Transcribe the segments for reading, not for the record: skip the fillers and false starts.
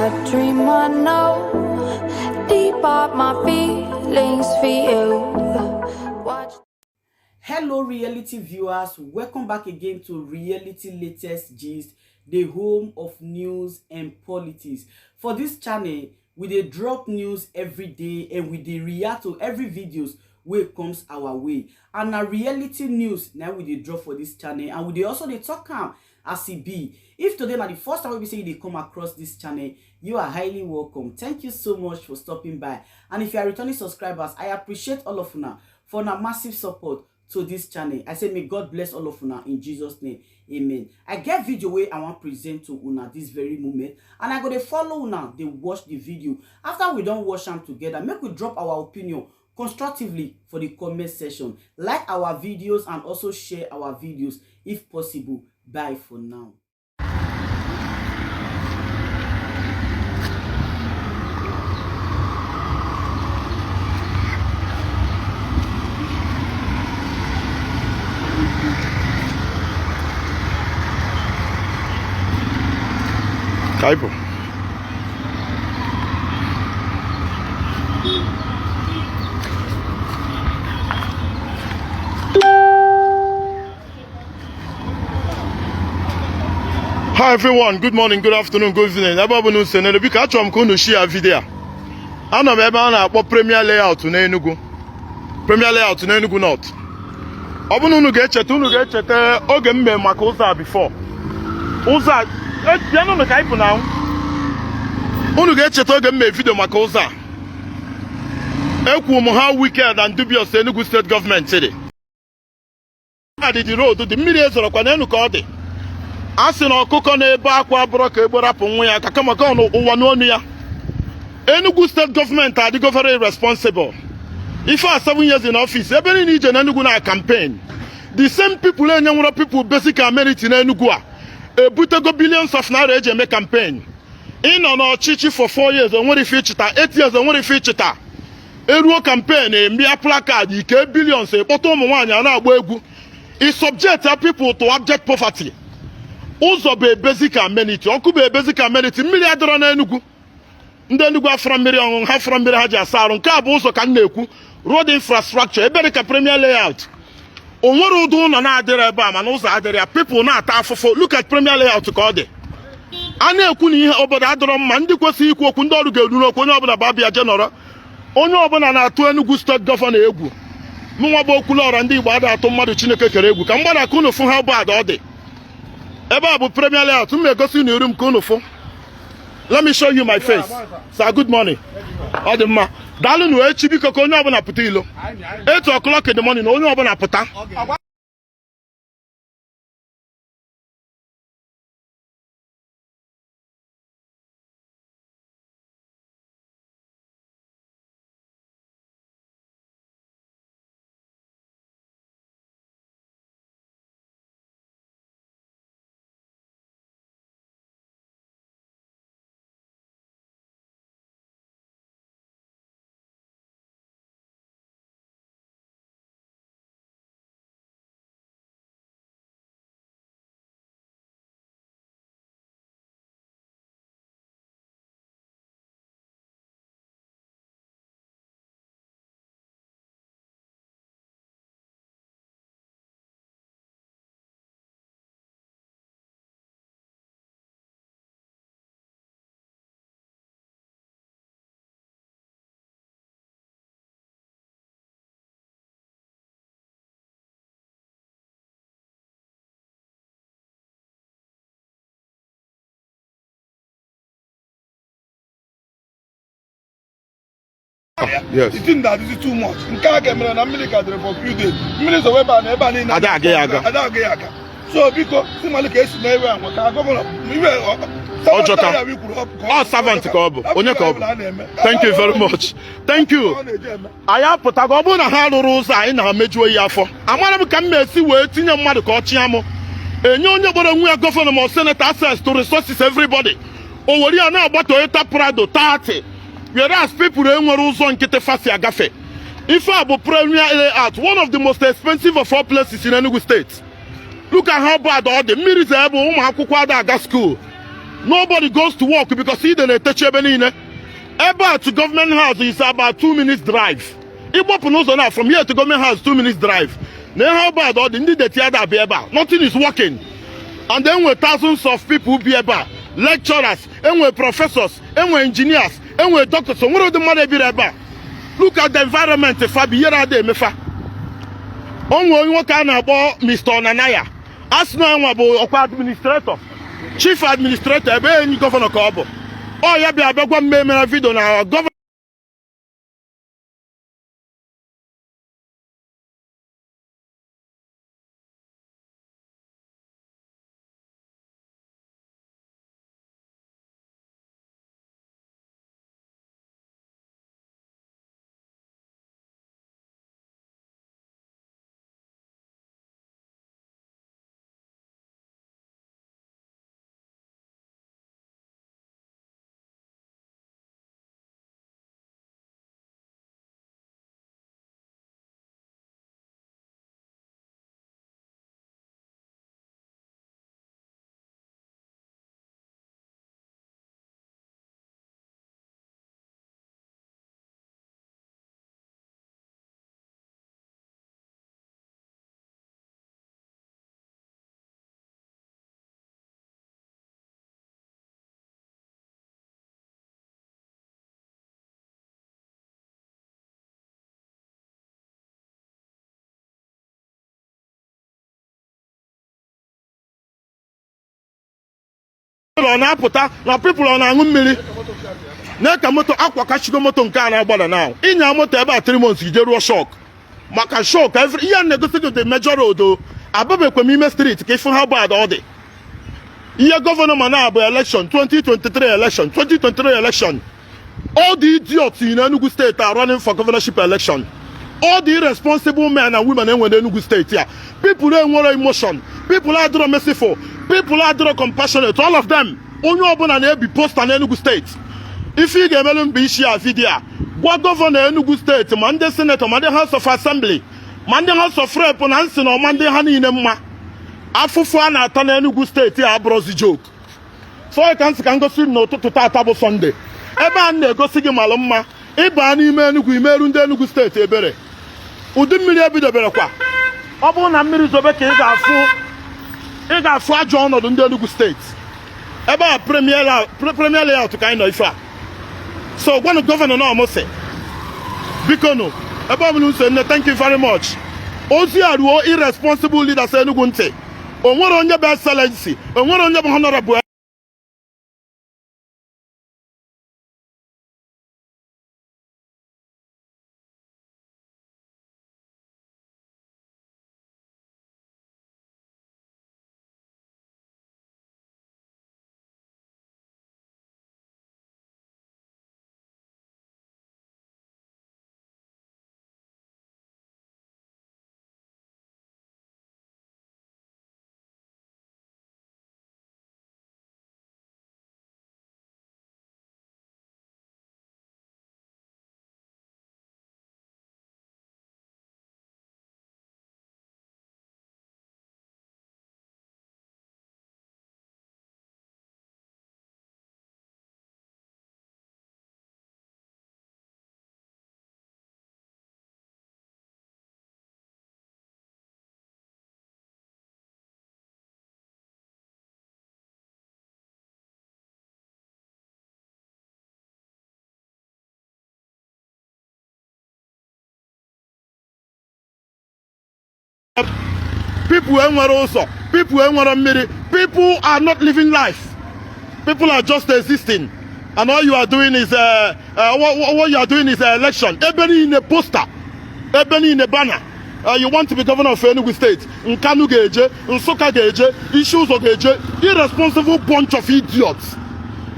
A dream I know. Deep are my feelings for you. Watch. Hello reality viewers, welcome back again to Reality Latest Gist, the home of news and politics. For this channel, we dey drop news every day and we dey react to every videos wey comes our way. And na reality news na we dey drop for this channel, and we dey also dey talk am as e be. If today na the first time wey be say you dey come across this channel, you are highly welcome. Thank you so much for stopping by. And if you are returning subscribers, I appreciate all of una for una massive support to this channel. I say may God bless all of una in Jesus' name. Amen. I get video wey I wan present to una this very moment, and I go dey follow una dey watch the video. After we don watch am together, make we drop our opinion constructively for the comment section. Like our videos and also share our videos if possible. Bye for now. Kaipo. Hi everyone, good morning, good afternoon, good evening. Ebe ọ bụla unu si nere, biko achọrọ m ka unu share video a. Anọ m ebe a na-akpọ Premier Layout n'Enugu. Premier Layout n'Enugu North. Ọ bụrụ na unu ga-echeta oge m mee maka ụzọ a before. Ụzọ a, bịanụnụ ka anyị pụ na unu ga-echeta oge m mee video maka ụzọ a. Ekwu m how wicked and dubious Enugu State Government dị. Adịdị road dị, mmiri ezorokwa n'elu ka ọ dị. A sị na ọkụkọ na-ebe akwa abụrụ ka egbe rapụ nwa ya ka kama ka ọ n'ụwa n'onu ya. Enugu State Government adịgo very irresponsible. Ife a 7 years in office, ebe niile ije n'Enugu na campaign. The same people enyenwero people basic amenity n'Enugu a ebutego billions of naira eji eme campaign. Ịnọ n'ọchịchị for 4 years, o nwere ife ịchịta, 8 years, o nwere ife ịchịta. Eruo campaign, emia placard ike billions, ekpọta ụmụ nwaanyị a na-agba egwu. I subject ya people to abject poverty. Ụzọ bụ a basic amenity, ọkụ bụ a basic amenity, mmiri adịrọ n'Enugu. Ndị Enugu afọrọ mmiri ọṅụṅụ, ha fọrọ mmiri ha ji asa arụ. Nke a bụ ụzọ ka m na-ekwu, road infrastructure. Ebe dị ka Premier Layout, o nwere ụdị ụlọ na-adịrị ebe a, mana ụzọ adịrị ya, people na-ata afụfụ. Look at Premier Layout ka ọ dị. A na-ekwu na ihe obodo adịrọ mma, ndị kwesịrị ikwu okwu, ndị ọrụ ga-eru n'okwu. Onye ọbụla bụ abịa je nọrọ, onye ọbụla na-atụ Enugu State Governor egwu. Mụnwa bụ Okwuluọra ndị Igbo ada atụ mmadụ Chineke kere egwu. Ka m gbara ka unu fụ ha bụ ada ọ dị. Ebe a bụ Premier Layout. M na-egosi unu iru m ka unu fụ. Let me show you my face. Sir, good morning. Ọ dị mma, daalụ. Nụ echi, biko, ka onye ọbụla pụta ilo 8 o'clock in the morning, na onye ọbụla pụta. Yes. The thing that is too much. Nke a ga-emere na mmiri ka dịrị for few days. Mmiri zowe ebe a na ebe a niile. Ada aga ya aga. Ada aga ya aga. So biko, si malụ ka esi na-ewe anwa ka governor iwe. Ọjọka. Ọ servant ka ọ bụ. Onye ka ọ bụ? Thank you very much, thank you. Anyị apụtago. Ọ bụrụ na ha rụrụ ụzọ, anyị na-amejuo ya afọ. Amara m ka m na-esi wee tinye mmadụ ka ọ chịa m. Enye onye gbara onwe ya governor ma senator access to resources everybody, o were ya na-agba Toyota Prado 30, whereas people enwere ụzọ nkịtị fasi agafe. Ife a bụ Premier Layout, one of the most expensive of all places in Enugu State. Look at how bad ọ dị. Mmiri zee ebe ụmụ akwụkwọ ada aga school. Nobody goes to work because ide na-etechi ebe niile. Ebe a to Government House is about 2 minutes drive. Ịgbapụ n'ụzọ na from here to Government House, 2 minutes drive. Na ihe ọbad ọ dị, ndị dirty ada abịa ebe a. Nothing is working. And enwe thousands of people bi ebe a, lecturers, enwe professors, enwe engineers, enwe doctors. Onwere ụdị mmadụ ebiri ebe a. Look at the environment fa bi. Ihere ada emefa. Onwe onye nwoke a na-akpọ Mr. Onanaya, a sị na nwa bụ ọkwa administrator, chief administrator ebe enyi governor ka ọ bụ. Ọ ya bịa bịa gwa m emere video na governor. Ọ na-apụta na people ọ na-aṅụ mmiri na-eka moto akwa kachigo moto nke a na-agbada na ịnya moto ebe a 3 months ije ruo shock maka shock every ihe a na-egosi gị the major road o ababekwe m ime street ka ịfụ ha bad ọ dị. Ihe governor ma na-abụ election 2023, election 2023, election. All the idiots in Enugu State are running for governorship election. All the irresponsible men and women enwere Enugu State here, people enwere emotion, people adịrọ merciful, people adịrọ compassionate, all of them, onye ọbụla na-ebi poster n'Enugu State. Ife ị ga-emelu mba isi a video a, gwa governor Enugu State, ma ndị senator, ma ndị House of Assembly, ma ndị House of Rep, na nsị na ọma ndị ha niile mma. Afụfụ a na-ata n'Enugu State a abụrụzi joke. So ka nsị ka ngosi m n'ụtụtụ tata bụ Sunday, ebe a na-egosi gị malụ mma. Ịba n'ime Enugu, imeru ndị Enugu State ebere. Ụdị mmiri ebidoberekwa. Ọ bụrụ na mmiri zobe ka ị ga-afụ, ị ga-afụ ajọ ọnọdụ ndị Enugu State. Ebe a Premier Layout ka anyị nọ ife a. So gwanụ governor na ọmụsị, biko nụ, ebe ọ bụla nso nne. Thank you very much. Ozi a ruo irresponsible leaders Enugu ntị. O nwere onye bụ excellency, o nwere onye bụ honorable. People enwere ụzọ, people enwere mmiri, people are not living life, people are just existing, and all you are doing is what you are doing is election. Ebe niile poster, ebe niile banner. You want to be governor of Enugu State. Nkanu ga-eje, Nsụka ga-eje, Isi Ụzọ ga-eje. Irresponsible bunch of idiots.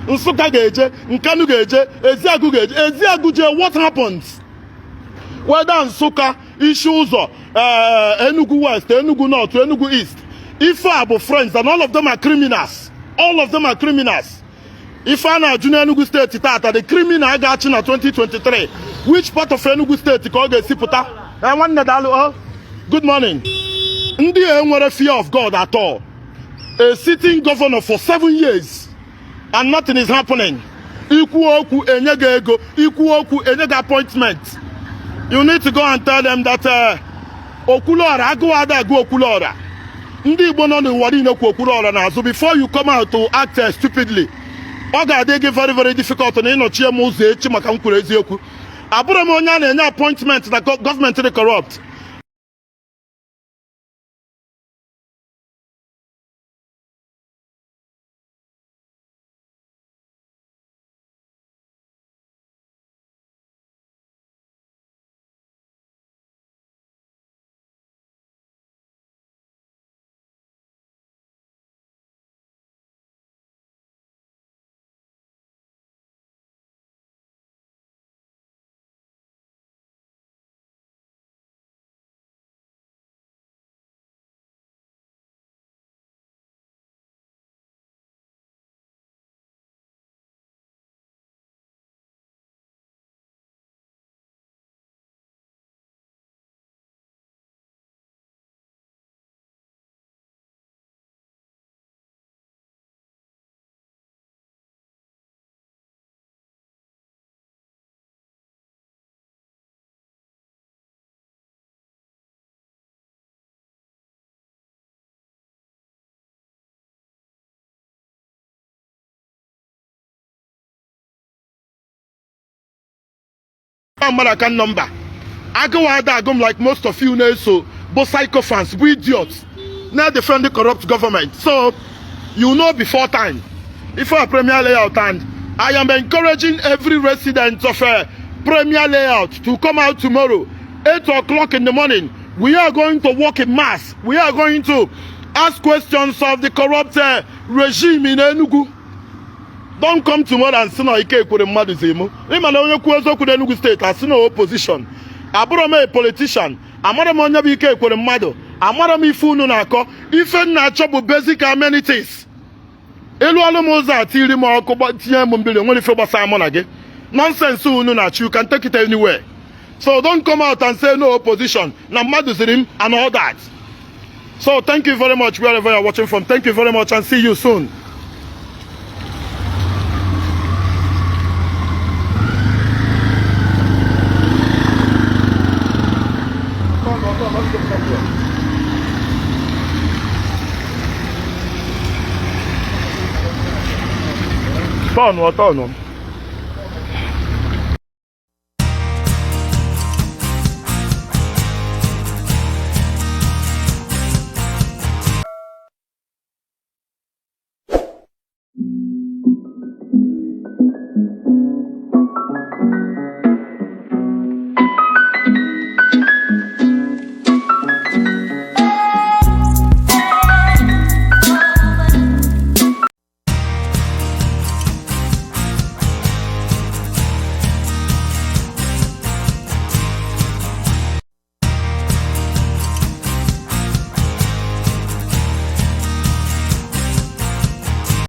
Nsụka ga-eje, Nkanu ga-eje, Eziagụ ga-eje. Eziagụ jee, what happens? Whether Nsụka, Isi Ụzọ, Enugu West, Enugu North, Enugu East, ife a bụ friends, and all of them are criminals. All of them are criminals. Ife a na-ajụ n'Enugu State tata, the criminal ga-achị na 2023, which part of Enugu State ka ọ ga-esi pụta? Nwanne, daalụ. Oh, good morning. Ndị a enwere fear of God at all. A sitting governor for 7 years. And nothing is happening. Ikwu okwu enye gị ego, ikwu okwu enye gị appointment. You need to go and tell them that Okwuluọra agụụ ada agụ Okwuluọra. Ndị Igbo nọ n'ụwa niile kwu Okwuluọra n'azụ. Before you come out to act stupidly, ọ ga-adị gị very very difficult na ịnọchie m ụzọ echi maka m kwuru eziokwu. Abụrụ m onye a na-enye appointment na gọọmenti dị corrupt. Mmadụ aka nọmba agụụ ada agụ m like most of you na-eso bụ sycophants, bụ idiots na-defend the corrupt government. So you know before time if a Premier Layout, and I am encouraging every resident of a Premier Layout to come out tomorrow, 8 o'clock in the morning. We are going to walk in mass. We are going to ask questions of the corrupt regime in Enugu. Don't come tomorrow and sị na Ike Ekweremadu zi mụ. Ịma na onye kwuo eziokwu n'Enugu steeti, asị na opposition. Abụrụ m a politician. Amara m onye bụ Ike Ekweremadu. Amara m ife unu na-akọ. Ife m na-achọ bụ basic amenities. Elu ọlụ m ụzọ a, tiri m ọkụ, tinye m mmiri, nwere ife gbasara mụ na gị? Nonsense unu na-achọ, you can take it anywhere. So don't come out and say no opposition na mmadụ ziri m and all that. So thank you very much wherever you're watching from. Thank you very much and see you soon. Come on, come on, let's go somewhere. Turn or turn.